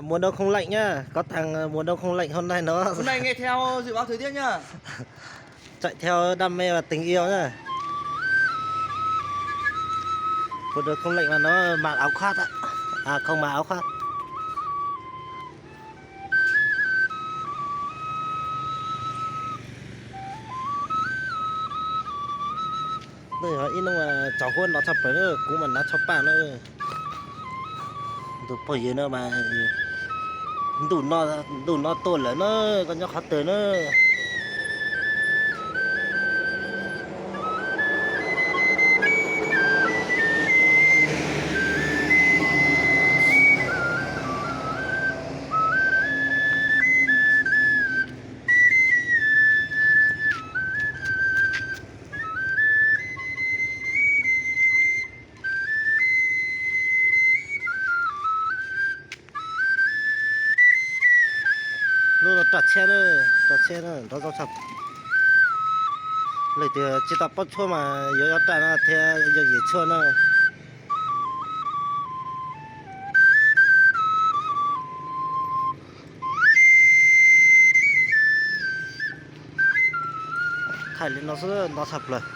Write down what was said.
Mùa đông không lạnh nhá, có thằng mùa đông không lạnh hôm nay nó. Hôm nay nghe theo dự báo thời tiết nhá. Chạy theo đam mê và tình yêu nhá. Mùa đông không lạnh mà nó mặc áo khoác ạ. À, không mặc áo khoác. Ib hnub tsaus huab no tshaj plaws na, kuv mas hnav tsho paj na. Tus phooj ywg no mas ntuj no tuaj lawm na, koj nyob qhov twg na? Lub no raj tsheb na, raj tsheb na, nrov zoo tshaj. Leej twg tsis tau paub tshuaj mas yuav ua raj no thiaj yooj yim tshuaj na. Thaij li no xwb no tshaj plaws.